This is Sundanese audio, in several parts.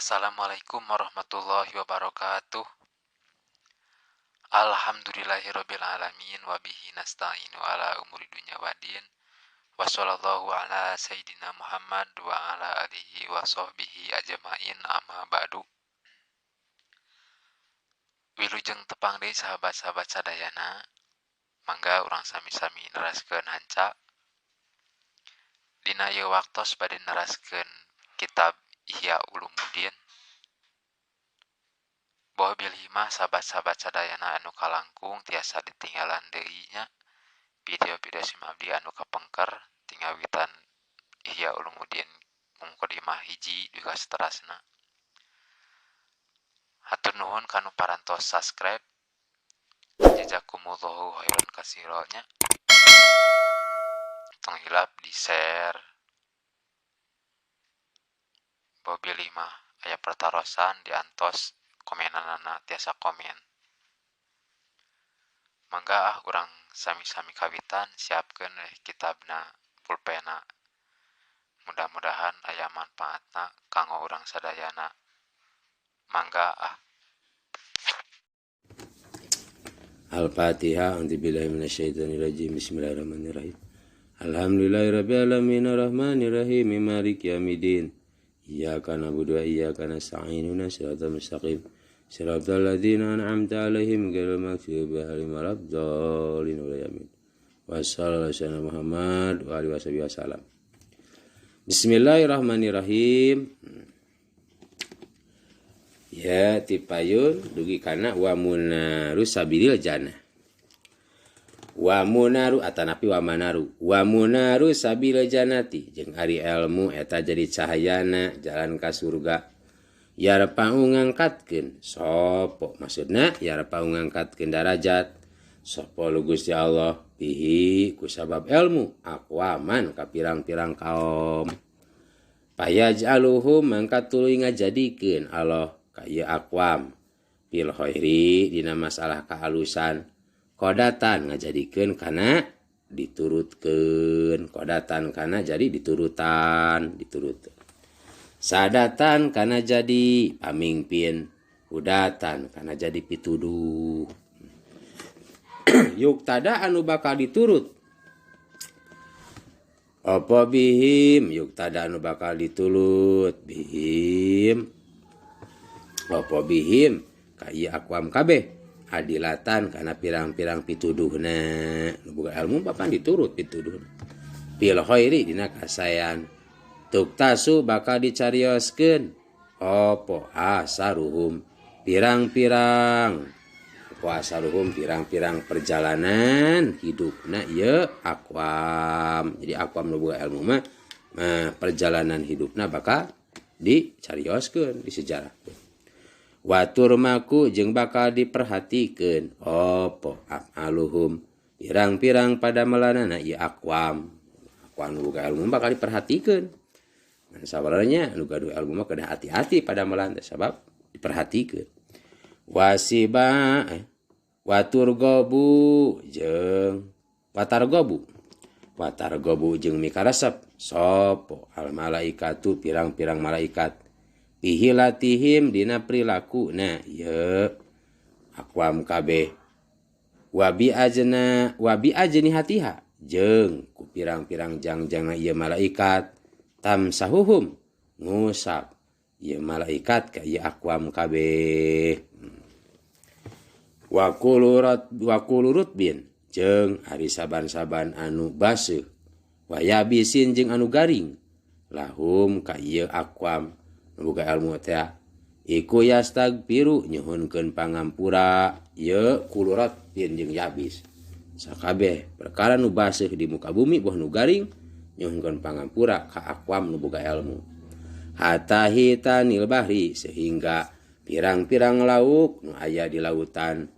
Assalamualaikum warahmatullahi wabarakatuh. Alhamdulillahirabbil alamin wa bihi nasta'inu ala umuri dunya waddin. Wa sallallahu ala sayidina Muhammad wa ala alihi wa sahbihi ajmain amma ba'du. Wilujeng tepang deui sahabat-sahabat sadayana. Mangga urang sami-sami neraskeun hanca. Dina ieu waktos bade neraskeun kitab Ihya Ulumuddin. Boh bilih mah sahabat-sahabat sadayana anu kalangkung tiasa ditinggalan deui nya video-video sim abdi anu kapengker tingawitan Ihya Ulumuddin mungkodimah hiji dugi ka saterasna. Hatur nuhun kanu parantos subscribe. Jazakumullahu khairan katsira nya. Tong hilap di share. Boh bilih mah aya pertarosan diantos komenanana tiasa komen. Mangga ah urang sami-sami kawitan siapkeun we kitabna pulpena. Mudah-mudahan aya manfaatna kanggo urang sadayana. Mangga ah. Al-Fatihah. A'udzubillahi minasyaitonirrajim. Bismillahirrahmanirrahim. Alhamdulillahirabbil alamin arrahmanirrahim maliki yaumiddin. Iyyaka na'budu wa iyyaka nasta'in ihdinas siratal mustaqim. Siratal ladzina an'amta 'alaihim ghairil maghdubi 'alaihim waladdallin. Amin. Wassallallahu ala Muhammad wa alihi washabihi wasallam. Bismillahirrahmanirrahim. Ya tipayun dugi kana wa munaru sabilil jannah. Wa munaru atanapi wa manaru. Wa munaru sabilil jannati jeung ari ilmu eta jadi cahayana jalan ka surga. Yarfa'u ngangkatkeun sopo maksudna yarfa'u ngangkatkeun darajat sopo lu Gusti Allah bihi kusabab ilmu aqwaman ka pirang-pirang kaum. Payaj'aluhum mangka tuluy ngajadikeun Allah ka ieu aqwam fil khairi dina masalah kaalusan kodatan ngajadikeun kana diturutkeun kodatan kana jadi diturutan diturut sadatan kana jadi pamingpin hudatan kana jadi pituduh yuktada anu bakal diturut apa bihim yuktada anu bakal ditulut bihim apa bihim ka ieu aqwam kabeh adilatan kana pirang-pirang pituduhna nu boga ilmu papan diturut pituduhna fil khairi dina kasaean tuktasu bakal dicarioskeun apa asaruhum pirang-pirang apa asaruhum pirang-pirang perjalanan hidupna ieu aqwam. Jadi aqwam nu boga ilmu mah perjalanan hidupna bakal dicarioskeun di sejarah. Watur maku jeung bakal diperhatikeun apa aluhum pirang-pirang pada melanana ieu aqwam. Aqwam nu boga ilmu bakal diperhatikeun. Ngan sabarnya nu gaduh ilmu mah kedah hati-hati pada melan teh sabab diperhatikeun. Wasiba watur gobu jeung watargobu. Watargobu jeung mikaresep sopo al malaikatu pirang-pirang malaikat bihilatihim dina prilakuna ieu aqwam kabeh wabi ajna wabi ajni hatiha jeung ku pirang-pirang jangjangna ieu malaikat tamsahuhum ngusap ieu malaikat ka ieu aqwam kabeh wa kulurat wa kulurut bin jeung ari saban-saban anu baseuh wa yabisin jeung anu garing lahum ka ieu aqwam boga ilmu teh iku yastagfiru nyuhunkeun pangampura ieu kulurat bin jeung yabis sakabeh perkara nu baseuh di muka bumi boh nu garing nyuhunkeun pangampura ka aqwam nu boga ilmu hatta hitanil bahri sehingga pirang-pirang lauk nu aya di lautan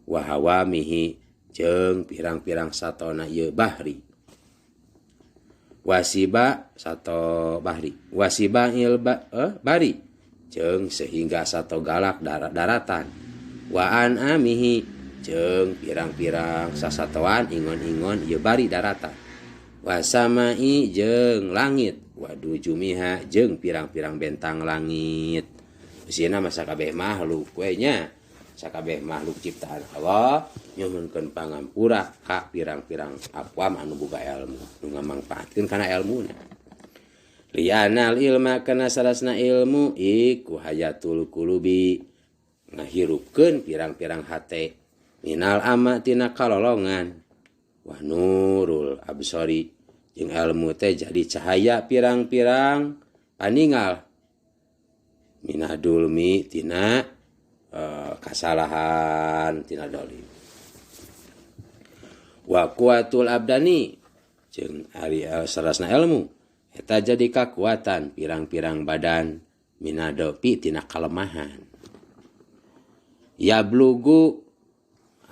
wa hawamihi jeung pirang-pirang satona ieu bahri wasiba sato bahri wasiba il bari jeung sehingga sato galak daratan wa an amihi jeung pirang-pirang sasatoan ingon-ingon ieu bari daratan wasamai jeung langit wadujumiha jeung pirang-pirang bentang langit. Usina mah sakabeh makhluk we nya. Sakabeh makhluk ciptaan Allah nyuhunkeun pangampura ka pirang-pirang aqwam anu boga ilmu nu ngamangpaatkeun kana elmuna. Lianal ilma kana salasna ilmu iku hayatul qulubi ngahirupkeun pirang-pirang hate minal ama tina kalolongan wa nurul absori jeung ilmu teh jadi cahaya pirang-pirang paningal minadulmi tina kasalahan tina dolim wa quwatul abdani jeung ari sarasna ilmu eta jadi kakuatan pirang-pirang badan minadopi tina kalemahan ya blugu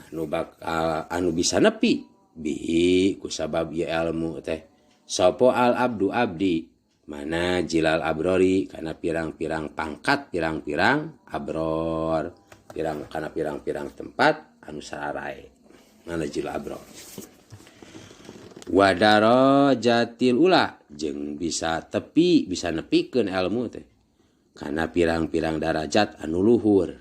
anu bakal anu bisa nepi bihi kusabab ieu ilmu teh sopo al abdu abdi mana jilal abrori kana pirang-pirang pangkat pirang-pirang abror pirang kana pirang-pirang tempat anu sarae mana jilal abror wadaro jatil ula jeung bisa tepi bisa nepikeun ilmu teh kana pirang-pirang darajat anu luhur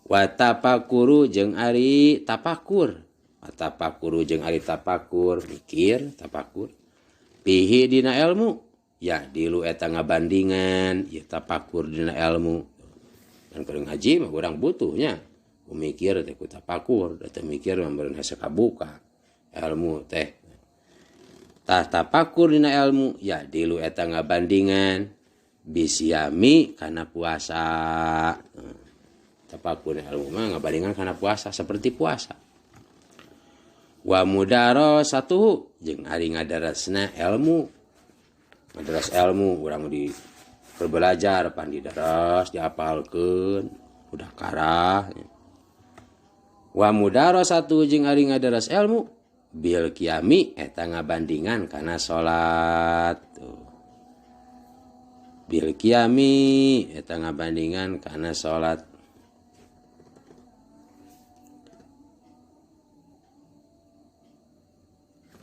wa tapakuru jeung ari tapakur wa tapakuru jeung ari tapakur mikir tapakur pihi dina ilmu ya dilu eta ngabandingan ya tapakur dina ilmu dan keur ngaji mah urang butuhnya mikir teh ku tapakur da teu mikir mah meureun hese kabuka ilmu teh tah tapakur dina ilmu ya dilu eta ngabandingan bisiami kana puasa tapakur dina ilmu mah ngabandingan kana puasa seperti puasa wa mudarasatuhu jeung ari ngadarasna ilmu ngadaras ilmu urang di belajar pan didaras diapalkeun udah karah wa mudarasatu jeung ari ngadaras ilmu bil qiyami eta ngabandingan kana salat tuh bil qiyami eta ngabandingan kana salat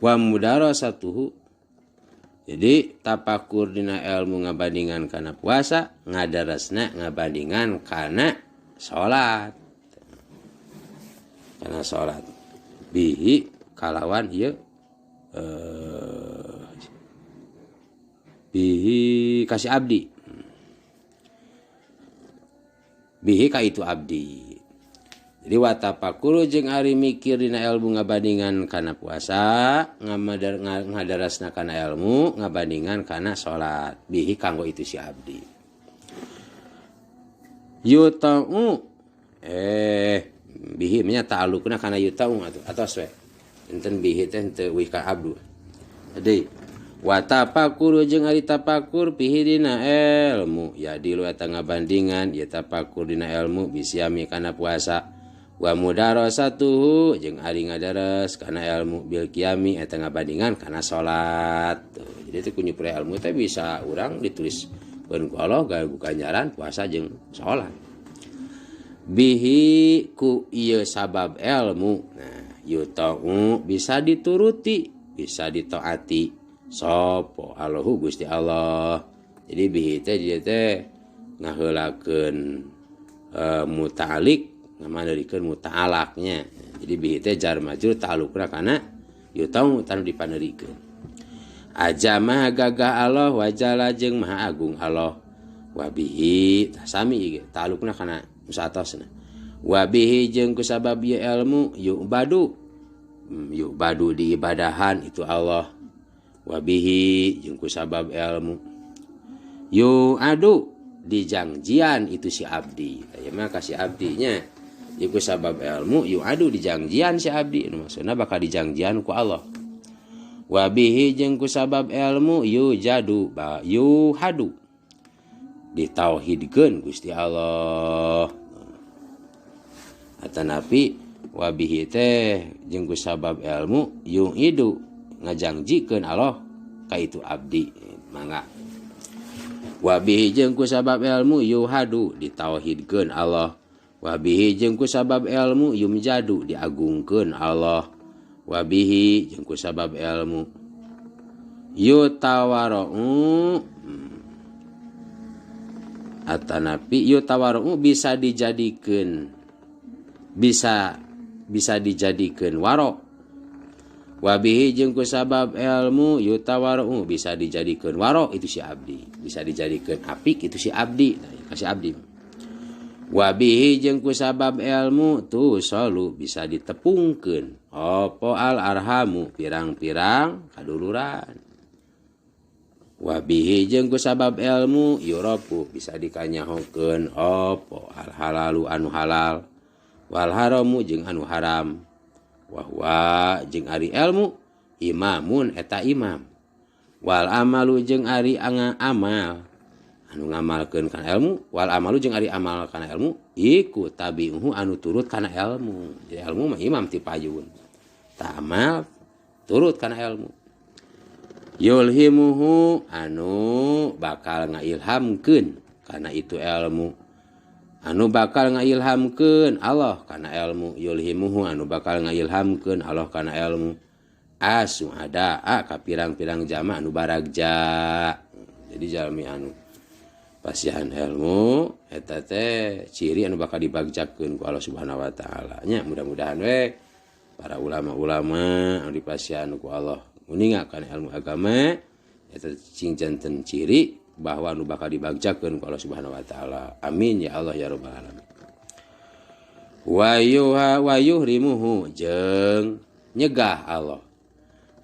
wa mudarasatuhu jadi tapakur dina ilmu ngabandingan kana puasa ngadarasna ngabandingan kana salat kana salat bihi kalawan ieu bihi kasih abdi bihi ka itu abdi. Jadi watapakuru jeung ari mikir dina ilmu ngabandingan kana puasa ngadarasna kana ilmu ngabandingan kana salat bihi kanggo itu si abdi yuta'u bihi nya ta'alluqna kana yuta'u atuh atos we enten bihi teh teu wih ka abdu. Jadi watapakuru jeung ari tapakur bihi dina ilmu ya dilu eta ngabandingan ya tapakur dina ilmu bisiami kana puasa wa mudarasatuhu jeung ari ngadaras kana ilmu bil qiyami eta ngabandingan kana salat. Tuh, jadi teh kunyupre ilmu teh bisa urang ditulis pun ku Allah gawe ganjaran puasa jeung salat. Bihi ku ieu sabab ilmu. Nah, yuta'u bisa dituruti, bisa ditaati sapa Allahu Gusti Allah. Jadi bihi teh dia teh ngaheulakeun muta'alik ngamandeurikeun muta'alaknya. Jadi bihi teh jar majrur ta'alluqna kana yuta'u tanu dipaneurikeun. Aja maha gagah Allah wajala jeung maha agung Allah. Wa bihi sami ieu ta'alluqna kana musatosna. Wa bihi jeung kusabab ieu ilmu yu'badu. Yu'badu diibadahan itu Allah. Wa bihi jeung kusabab ilmu yu'adu dijangjian itu si abdi. Tah mah kasih abdinya. Iku sabab ilmu yu'adu dijangjian si abdi, maksudna bakal dijangjian ku Allah. Wa bihi jeung ku sabab ilmu yujadu ba yuhadu ditauhidkeun Gusti Allah. Atanapi wa bihi teh jeung ku sabab ilmu yu'idu ngajangjikeun Allah ka itu abdi mangga. Wa bihi jeung ku sabab ilmu yuhadu ditauhidkeun Allah. Wabihi jeung ku sabab ilmu yumjadu diagungkeun Allah. Wabihi jeung ku sabab ilmu yutawara'u Atanapi yutawaru bisa dijadikeun bisa dijadikeun waro. Wabihi jeung ku sabab ilmu yutawaru bisa dijadikeun waro itu si abdi, bisa dijadikeun apik itu si abdi. Nah, kasih abdi. Wabihi jeung ku sabab ilmu tu solu bisa ditepungkeun apa al arhamu pirang-pirang kaduluran. Wabihi jeung ku sabab ilmu yurafu bisa dikanyahokeun apa al halalu anu halal wal haramu jeung anu haram. Wahwa jeung ari ilmu imamun eta imam wal amalu jeung ari amal anu ngamalkeun kana ilmu wal amalu jeung ari amal kana ilmu iku tabi'uhu anu turut kana ilmu. Jadi ilmu mah imam ti payun, ta amal turut kana ilmu. Yulhimuhu anu bakal ngailhamkeun kana itu ilmu, anu bakal ngailhamkeun Allah kana ilmu. Yulhimuhu anu bakal ngailhamkeun Allah kana ilmu asu ada ka pirang-pirang jama anu baragja. Jadi jalmi anu pasihan ilmu eta teh ciri anu bakal dibagjakeun ku Allah Subhanahu wa taala nya. Mudah-mudahan we para ulama-ulama anu dipasihan ku Allah uninga kana ilmu agama eta cing janten ciri bahwa nu bakal dibagjakeun ku Allah Subhanahu wa taala. Amin ya Allah ya rabbal alamin. Wa yuhrimuhu jeung nyegah Allah.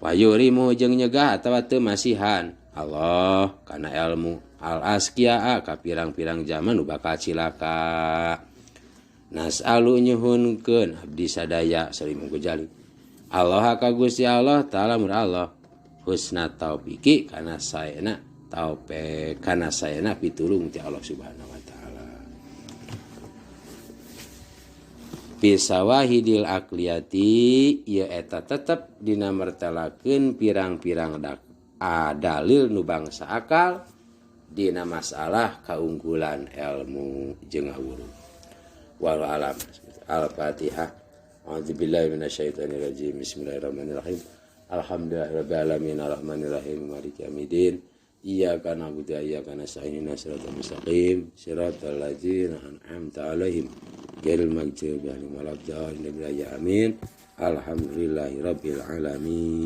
Wa yuhrimuhu jeung nyegah atawa teu masihan Allah kana ilmu al asqiya ka pirang-pirang zaman nu bakal cilaka. Nas'alu nyuhunkeun abdi sadaya Salim Ghazali Allah ka Gusti Allah taala mur Allah husna taufiki kana saena taupe kana saena pitulung ti Allah Subhanahu wa taala. Bisawahidil akliyati ieu eta tetep dina mertelakeun pirang-pirang dalil nu bangsa akal dina masalah kaunggulan ilmu jeung ngawuru. Wal alam. Al-Fatihah. A'udzubillahi minasyaitonirrajim. Bismillahirrahmanirrahim. Alhamdulillahirabbil alamin arrahmanirrahim maliki yaumiddin. Iyyaka na'budu wa iyyaka nasta'in ihdinas siratal mustaqim siratal ladzina an'amta 'alaihim ghairil maghdubi 'alaihim waladdallin. Amin. Alhamdulillahirabbil alamin.